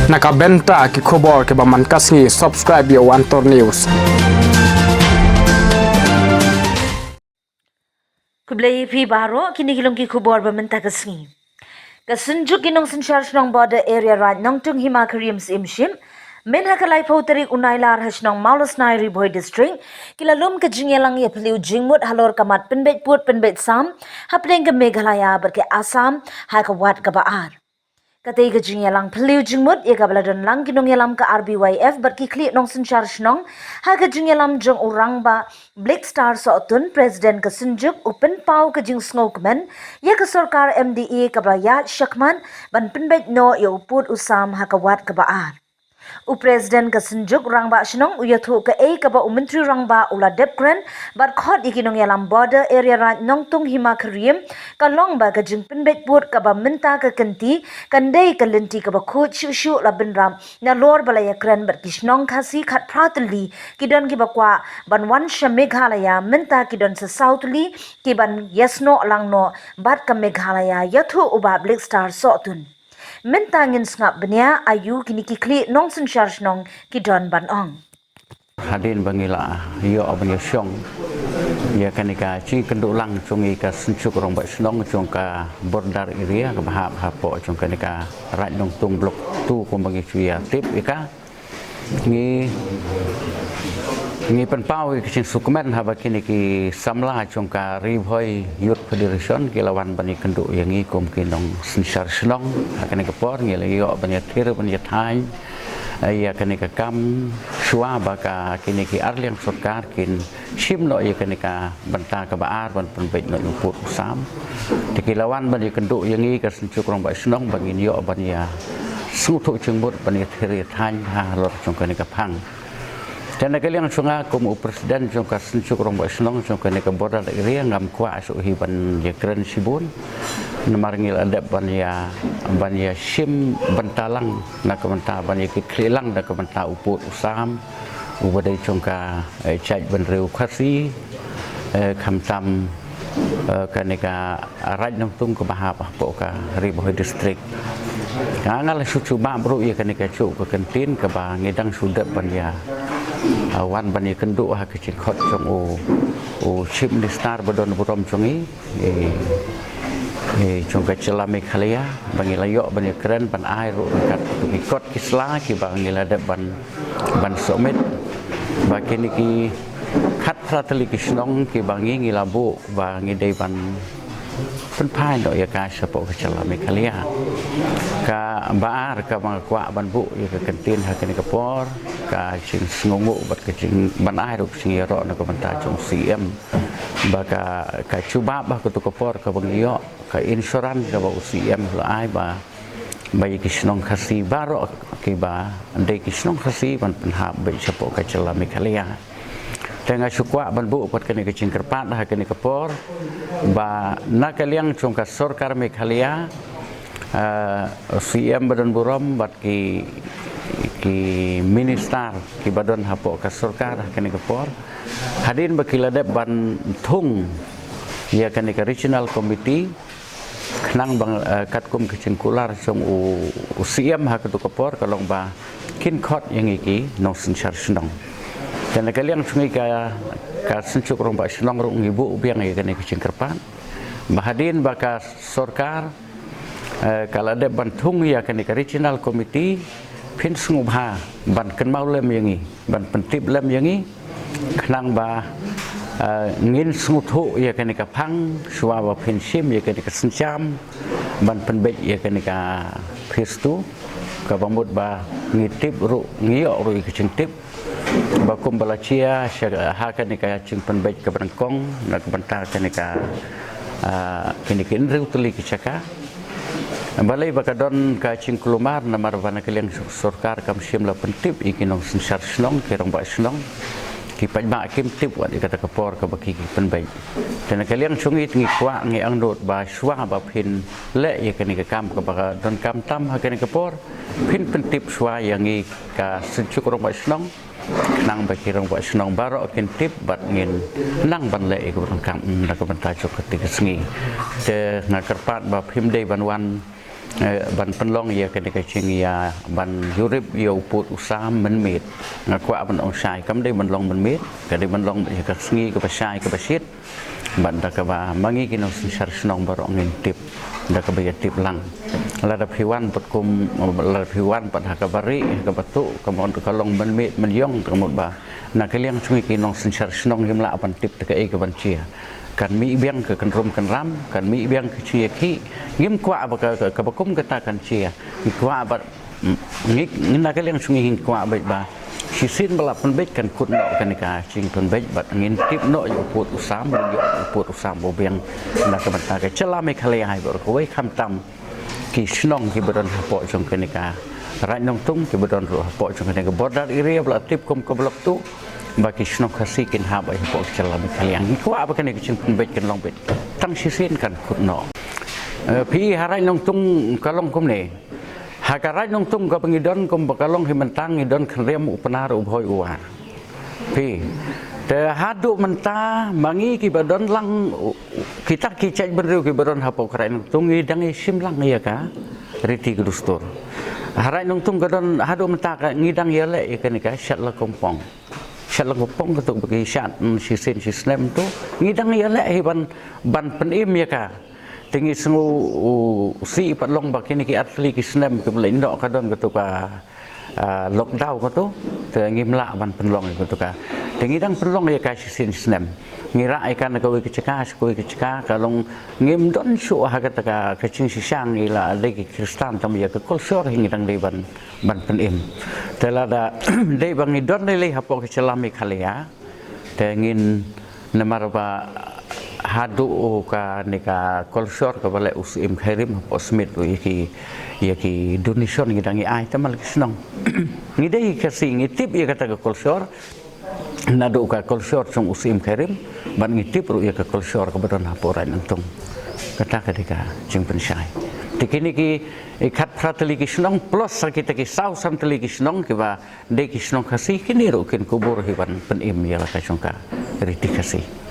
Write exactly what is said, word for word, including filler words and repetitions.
Na ka bynta ki khubor kiba man ka sngi, subscribe ïa u Antor News. Khublei phi baroh, kine ki long ki khubor ba mynta ka sngi. Ka Synjuk ki Nongsynshar Shnong Border Area Raid Nongtung Hima Khyriem Syiemship, mynha ka laiphew tarik u Nailar ha shnong Mawlasnai, Ri Bhoi District, ki la lum ka jingïalang ïaphylliew jingmut halor ka mat pynbeit pud pynbeit sam hapdeng ka Meghalaya bad ka Assam ha ka wat kaba ar. Katei ka jingïalang phylliew jingmut ïa kaba la don lang ki nongïalam ka R B Y F bad ki khlieh nongsynshar shnong. Ha ka jingïalam jong u Rangbah Blixstar Sohtun, President ka Synjuk, u pynpaw ka jingsngewkmen ïa ka sorkar M D A kaba la ïaid shakhmat ban pynbeit noh ïa u pud u sam ha ka wat kaba ar. U President ka Synjuk Rangbah Shnong u ïathuh kaei kaba u Myntri Rangbah u la dep kren bad khot ïa ki nongïalam Border Area Raid Nongtung Hima Khyriem, ka long ba ka jingpynbeit pud kaba mynta ka kynti kan dei ka lynti kaba khuid shuh shuh la bynrap, nalor ba la ïakren bad ki shnong Khasi khatphra tylli ki don kiba kwah ban wan sha Meghalaya, mynta ki don sa saw tylli ki ban ïasnoh lang noh bad ka Meghalaya, ïathuh u Bah Blixstar Sohtun. Mynta ngin sngap bniah aïu kine ki khlieh nongsynshar shnong ki don ban ong. Hadien ba ngi la ïoh ban ïashong ïa kane ka jingïakynduh lang jong ngi ka Synjuk Rangbah Shnong jong ka Border Area kaba hap hapoh jong kane ka Raid Nongtung Block two kumba ngi ju ïatip ïa ka. Ngi, ngi pynpaw ïa ka jingsngewkmen haba kine ki samla jong ka Ri Bhoi Youth Federation ki la wan ban ïakynduh ïa ngi kum ki nongsynshar shnong. Ha kane ka por ngi la ïoh ban ïathir ban ïathaiñ ïa kane ka kam shuwa ba ka kine ki arliang sorkar kin shim noh ïa kane ka bynta kaba ar ban pynbeit noh ïa u pud u sam. Te ki la wan ban ïakynduh ïa ngi ka Synjuk Rangbah Shnong ba ngin ïoh ban ïasngewthuh jingmut ban ïathir ïathaiñ halor jong kane ka phang. Te na ka liang jong nga kum u President jong ka Synjuk Rangbah Shnong jong kane ka Border Area ngam kwah shuh hi ban ïakren shibun. Namar ngi la dep ban ïa, ban ïashim bynta lang na ka bynta ban ïakhih khlieh lang na ka bynta u pud u sam uba dei jong ka, eh, jaitbynriew Khasi, eh, khamtam, eh, kane ka Raid Nongtung kaba hap hapoh ka Ri Bhoi District. Nga, nga la shu jubab ruh ïa kane kajuh ka kyntien kaba ngi dang shu dep ban ïa, eh, wan ban ïakynduh ha ka jingkhot jong u, u Chief Minister ba don burom jong ngi, eh, eh, jong ka jylla Meghalaya, ba ngi la ïoh ban ïakren ban ai ruh ryngkat ki kot ki sla kiba ngi la dep ban, ban submit. Ba kine ki khatphra tylli ki shnong kiba ngi, ngi la buh ba ngi dei ban pynphai noh ïa ka shapoh ka jylla Meghalaya. Kaba ar kaba nga kwah ban buh ïa ka kyntien ha kane ka por, ka jingsngewnguh bad ka jing, ban ai ruh ka jingïaroh na ka bynta jong u C M. Ba ka, ka jubab ha kato ka por kaba ngi ïoh, ka insurance kaba u C M u la ai ba, ba ïa ki shnong Khasi baroh kiba dei ki shnong Khasi ban pynhap beit shapoh ka jylla Meghalaya. Te nga shu kwah ban buh pat kane ka jingkyrpad ha kane ka por ba na ka liang jong ka sorkar Meghalaya, eh, C M ba don burom bad ki, ki minister kiba don hapoh ka sorkar ha kane ka por, hadien ba ki la dep ban thung ïa kane ka regional committee, khnang ba, eh, katkum ka jingkular jong u, u C M ha kato ka por ka long ba kin khot ïa ngi ki nongsynshar shnong. Te na ka liang jong ngi ka, ka Synjuk Rangbah Shnong ruh ngi buh biang ïa kane ka jingkyrpad ba hadien ba ka sorkar, eh, ka la dep ban thung ïa kane ka regional committee, phin sngewbha ban kynmaw lem ïa ngi, ban pyntip lem ïa ngi, khnang ba, eh, ngin sngewthuh ïa kane ka phang shuwa ba phin shim ïa kane ka sienjam ban pynbeit ïa kane ka phase two, kaba mut ba ngi tip ruh, ngi ïoh ruh ïa ka jingtip ba kumba la jia sha, ha kane ka jingpynbeit kaba nyngkong na ka bynta kane ka, ah, kine ki hynriew tylli ki jaka. Balei ba ka don ka jingkulmar, namar ba na ka liang sorkar kam shym la pyntip ïa ki nongsynshar shnong, ki rangbah shnong, ki paidbah kim tip wat ïa kata ka por kaba ki, ki pynbeit. Te na ka liang jong ngi, ngi kwah, ngi angnud ba shuwa ba phin leh ïa kane ka kam kaba ka donkam tam ha kane ka por, phin pyntip shuwa ïa ngi ka Synjuk Rangbah Shnong, khnang ba ki rangbah shnong baroh kin tip bad ngin nang ban leh ïa kaba donkam na ka bynta jong kata ka sngi. Te nga kyrpad ba phim dei ban wan Eh, ban pynlong ïa kane ka jingïa ban ïurip ïa u pud u sam mynmiet. Nga kwah ban ong shai, kam dei ban long mynmiet, ka dei ban long ïa ka sngi kaba shai kaba shit. Bad da kaba ma ngi ki nongsynshar shnong baroh ngin tip, da kaba ïa tip lang. Lada phi wan pat kum, lada phi wan pat ha kaba rieh, ha kaba tuh, ka mon ka long mynmiet mynïong, ka mut ba na ka liang jong ngi ki nongsynshar shnong ngim lah ban tip te kaei ka ban jia. Kan mih biang ka kynrum kynram, kan mih biang ka jingïakhih. Ngim kwah ba ka, ka, kaba kum kata kan jia. Ngi kwah ba, mm, ngi, ngi na ka liang jong ngi ngi kwah beit ba shisien ba la pynbeit kan kut noh kane ka jingpynbeit bad ngin tip noh ïa u pud u sam, ïa u pud u sam u biang. Na ka bynta ka jylla Meghalaya hi baroh kawei, khamtam ki shnong kiba don hapoh jong kane ka Raid Nongtung, kiba don ruh hapoh jong kane ka border area ba la tip kum ka Block Two, ba ki shnong Khasi kin hap ai hapoh ka jylla Meghalaya. Ngi kwah ba kane ka jingpynbeit kan long beit tang shisien kan kut noh. Eh, phi, ha Raid Nongtung ka long kumne. Ha ka Raid Nongtung kaba ngi don kumba ka long hi mynta ngi don khynriam, u Pnar, u Bhoi, u War. Phi. Te haduh mynta ma ngi kiba don lang, u-, kita ki jaitbynriew kiba don hapoh ka Raid Nongtung ngi dang ïashim lang ïa ka riti ka dustur. Ha Raid Nongtung ka don haduh mynta ka ngi dang ïaleh ïa kane ka Shatla Kompong. Shatla Kompong kato ba ki shad, mm, shisien shisnem to. Ngi dang ïaleh hi ban, ban pynim ïa ka. Te ngi sngew u, u sih pat long ba kine ki artylli ki snem kiba la ïoh ka don kato ka, ah, lockdown kato. Te ngim lah ban pynlong ïa kato ka. Te ngi dang pynlong ïa ka shisien snem. Ngi rah ïa ka na kawei ka jaka sha kawei ka jaka, ka long ngim don shuh ha kata ka, ka jingshisha, ngi la dei ki Khristan tang ïa ka kolshor hi ngi dang dei ban, ban pynim. Te lada dei ba ngi don lei lei hapoh ka jylla Meghalaya. Te ngin, namar ba haduh kane ka kolshor kaba leh u Syiem Khyrim hapoh Smit ruh ïa ki, ïa ki donation ngi dang ïa ai tang ma la ki shnong. Ngi dei Khasi ngi tip ïa kata ka kolshor, naduh ka kolshor jong u Syiem Khyrim, bad ngi tip ruh ïa ka kolshor kaba don hapoh Raid Nongtung. Kata ka dei ka jingpynshai. Te kine ki, eh, khatphra tylli ki shnong plus sa kita ki saw san tylli ki shnong kiba dei ki shnong Khasi, kine ruh kin kubur hi ban pynim ïa la ka jong ka riti Khasi.